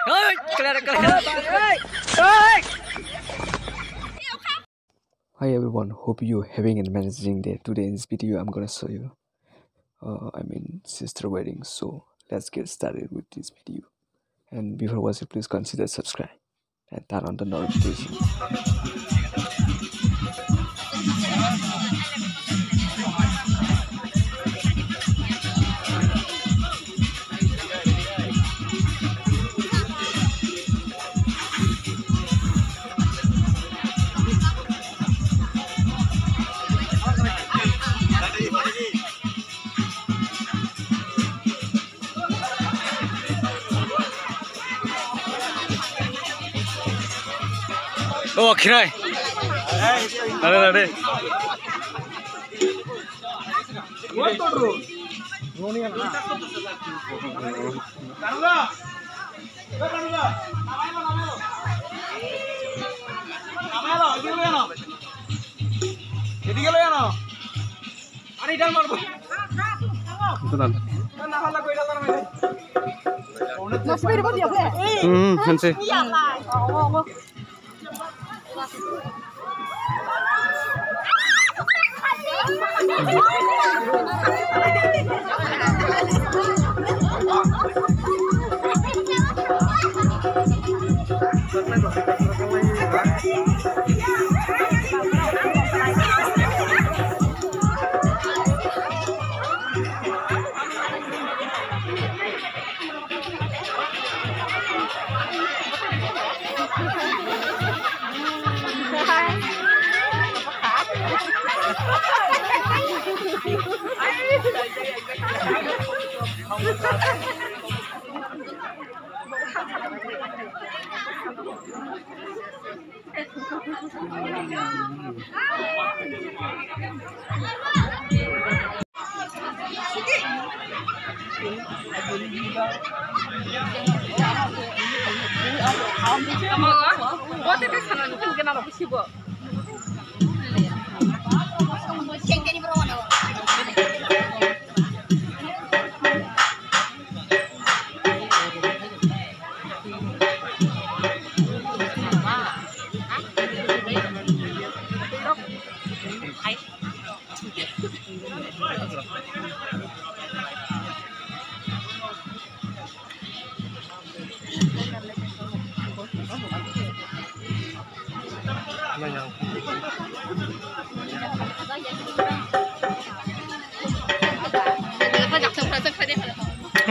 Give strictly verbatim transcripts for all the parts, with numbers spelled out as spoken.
Hi everyone, hope you having an amazing day. Today in this video, I'm gonna show you. Uh, I mean, sister wedding. So let's get started with this video. And before watching, please consider subscribe and turn on the notification. O khirai. Dale, dale. Hmm, hanse.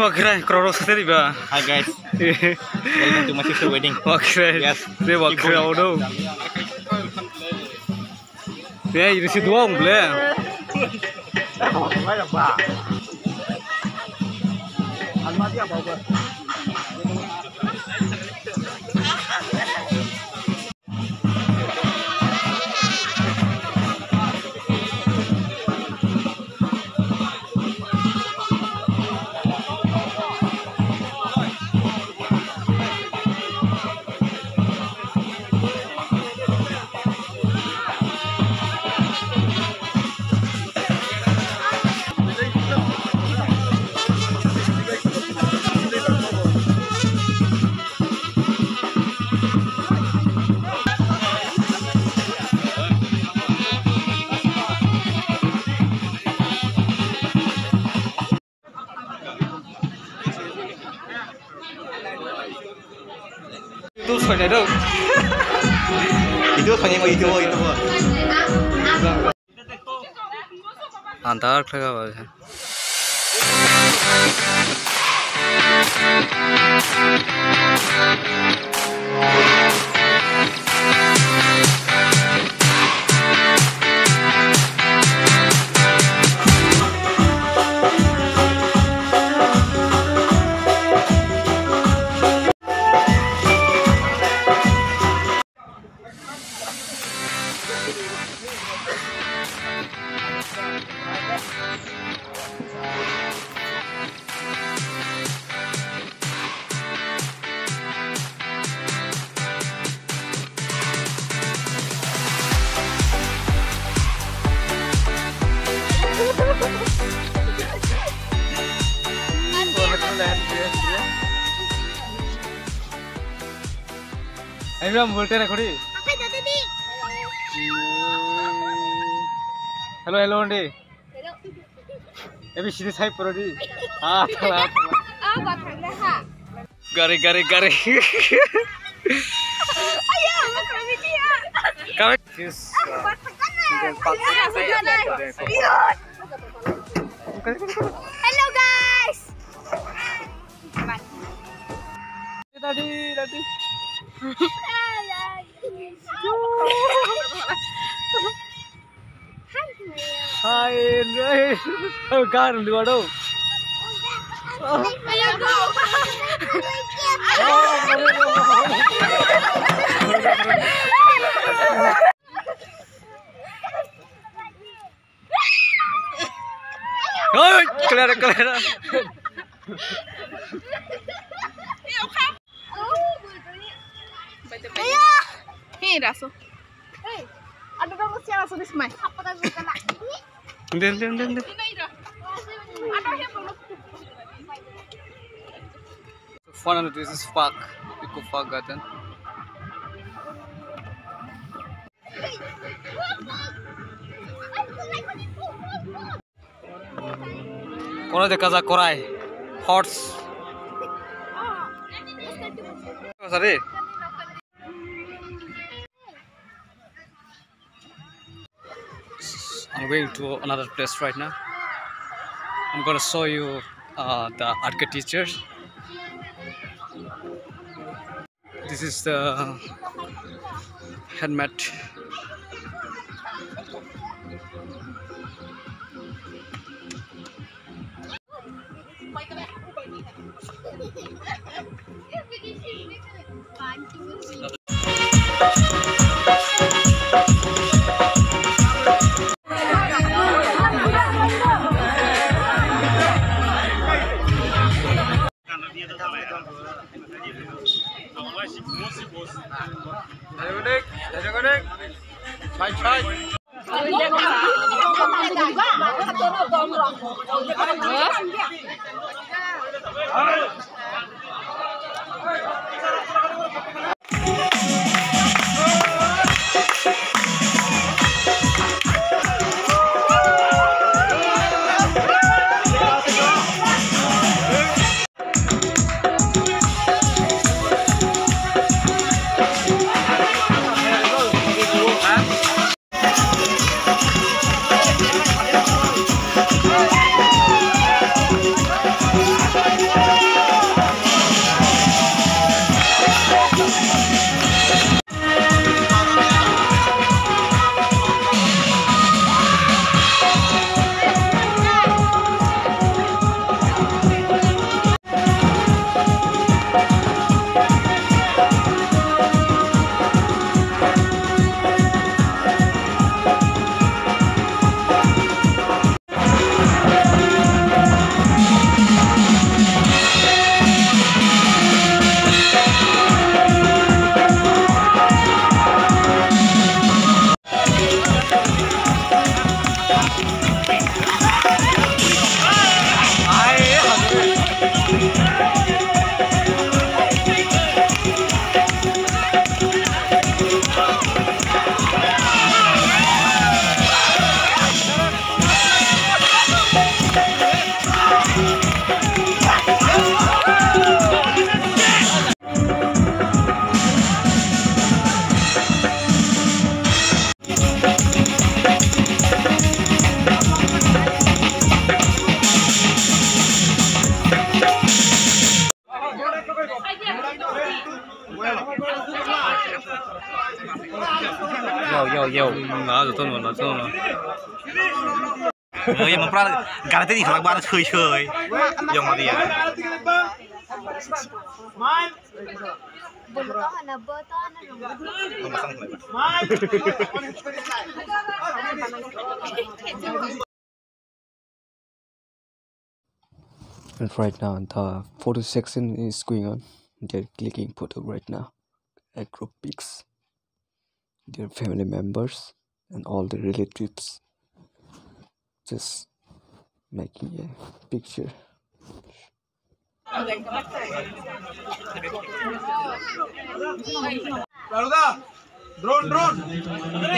Wakrai, kororo sasari ba. Hi guys. Welcome to my sister wedding. Wakrai. Yes. Re wakrai audo. Re, ini si dua ble. Itu soalnya dong. Itu soalnya itu itu. Antar khlaiga ba. Ayo, mulai na khori. Hello, hello, Andy. A B C D sai pura di. Ah, thala, thala. Ah, ba thang na ha. Gari, gari, gari. Ayo, ba thang na ha. Kami. Yes. Hello, guys. Daddy, daddy. Hi, hi. Oh, God, luar dong. Oi, Clara, Clara. Hey, Raso. Hey, ada dong siapa sudah semai. Den, den, den, den. Fun and this is park, Eco Park Garden. Kono de kaza korai. Horse. Sorry. I'm going to another place right now. I'm gonna show you uh, the architecture. This is the head mat. Yo, yo, yo. Na, joto no, na, joto no. Yo, yo, mapra, garate di, khalak bar, sui, sui. Yo, ma dia. And right now, the photo section is going on. They're clicking photo right now. Acro pics. Their family members and all the relatives just making a picture. Drone, drone.